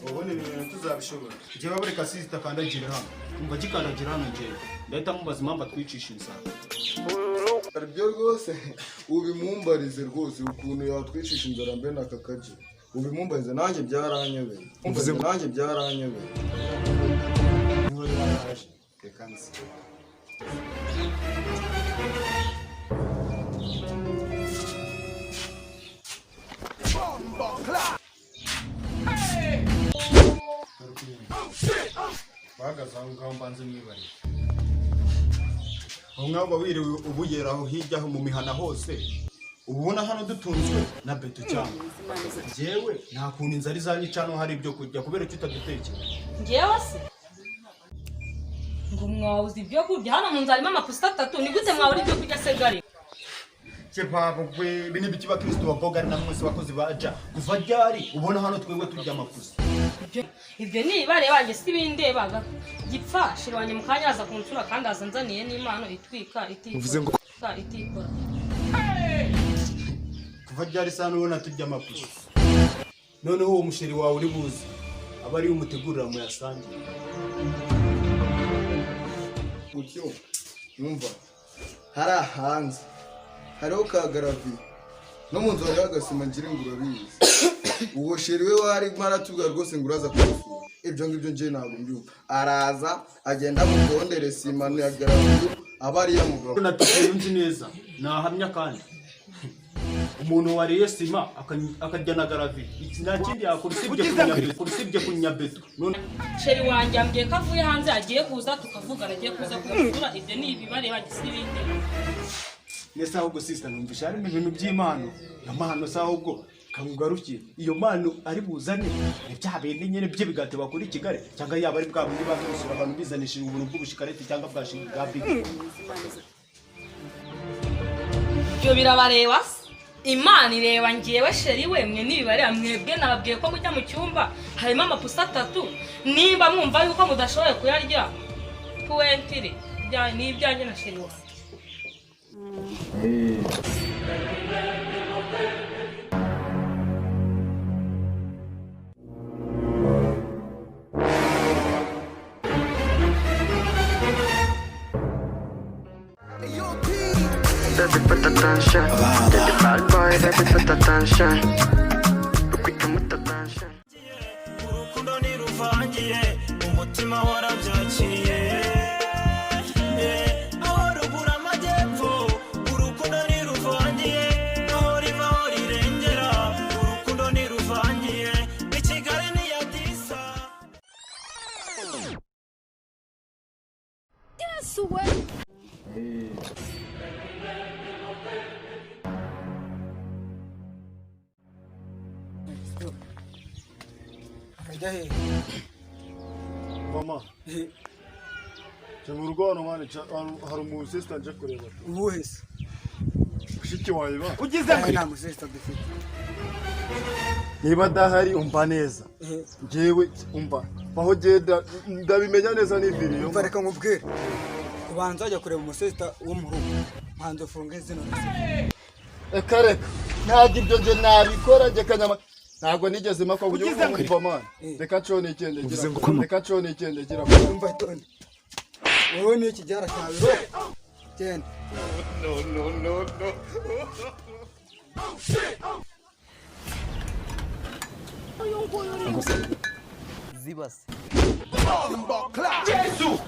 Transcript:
Ubundi ibi bintu tuzabishobora. Njyewe bareka sister akandagira hano, umva, agikandagira hano, njyewe ndahita mubaza impamvu atwicisha inzara. Ibyo rwose ubimumbarize rwose, ukuntu yatwicisha inzara mbe n'aka kaji, ubimumbarize, nanjye byaranyobeye. Mvuze ngo nanjye byaranyobeye. Niba yaraje, reka nzi. Bahagaze aho ngaho, mbanze mwibarire. Aho ngaho uba wiriwe ubugera aho hirya aho mu mihana hose, uba ubona hano dutunzwe na beto, cyangwa njyewe nta kuntu inzara izanyica hano hari ibyo kurya, kubera icyo utadutekera. Ngewe se ngo mwabuze ibyo kurya? Hano mu nzu harimo amapusi atatu, ni gute mwabura ibyo kurya se gari? Kepabwe, ibi ni ibiki? Bakristo baboga na mwese bakozi ba ja, kuva ryari ubona hano twebwe turya amapusi? Ibyo ni ibare wanjye, si bindebaga gipfa. Shira wanjye mu kanya aza kunsura, kandi aza nzaniye n'impano itwika itikora itikora. Kuva ryari sana ubona turya amapusi? Noneho uwo musheri wawe uri buze aba ariwe umutegurira muyasangire. Gutyo numva hari hanze hariho ka garaviye, no mu nzu hariho agasima, ngira ngo urabizi. Uwo sheri we wari aratubwira rwose ngo uraza kumusura, ibyo ngibyo njye ntabwo mbyumva. Araza agenda amukondere sima na garaviye, aba ariyo mugabo. Natukuye nzi neza, nahamya kandi umuntu wariye sima akarya na garaviye, iki nta kindi yakora usibye kunyabeto none. Sheri wanjye ambwiye ko avuye hanze, agiye kuza tukavugana, agiye kuza kumusura. Ibyo ni ibibare wanjye, si bindeba. Nese ahubwo sister, numvisha harimo ibintu by'impano, iyo mpano se ahubwo kamugarukiye, iyo mpano ari buzane ni bya bindi nyine by'ibigati bakora i Kigali, cyangwa yaba ari bwa bundi baza gusura abantu bizanishije ubuntu bw'ubushikareti cyangwa bwa bwa bigi? Ibyo birabareba se? Imana ireba ngewe sheri we, mwe ntibibareba. Mwebwe nababwiye ko mujya mu cyumba harimo amapusi atatu, nimba mwumva yuko mudashoboye kuyarya, puwentire ni ibyanjye na sheri wanjye. Baby, put attention. Daddy bad boy, baby, put attention. Quick and put attention. Urukundo ntiruvangiye, umutima warabyakiriye. Aho ruguru amajyepfo, urukundo ntiruvangiye, aho riva aho rirengera, urukundo ntiruvangiye, i Kigali ni Adisa. Ajya hehe? Mama, jya mu rugo hano mwana, hari umu sister nje kureba. Uwuhe se? Mushiki wawe ba. Ugize ngo nta musisita dufite. Niba adahari, umva neza. Njyewe umva, aho genda ndabimenya neza niviriyo. Umva, reka nkubwire, ubanza wajya kureba umusisita wo mu rugo, manza ufunge zino nzira. Reka reka, ntabwo ibyo njye nabikora, njye kanyama ntabwo nigeze mpaka uburyo umva man. Reka nshone ikende gira. Reka nshone ikende gira. Umva tone, wowe ni iki gihara cyawe ro genda. No no no no. Zibase. Yesu.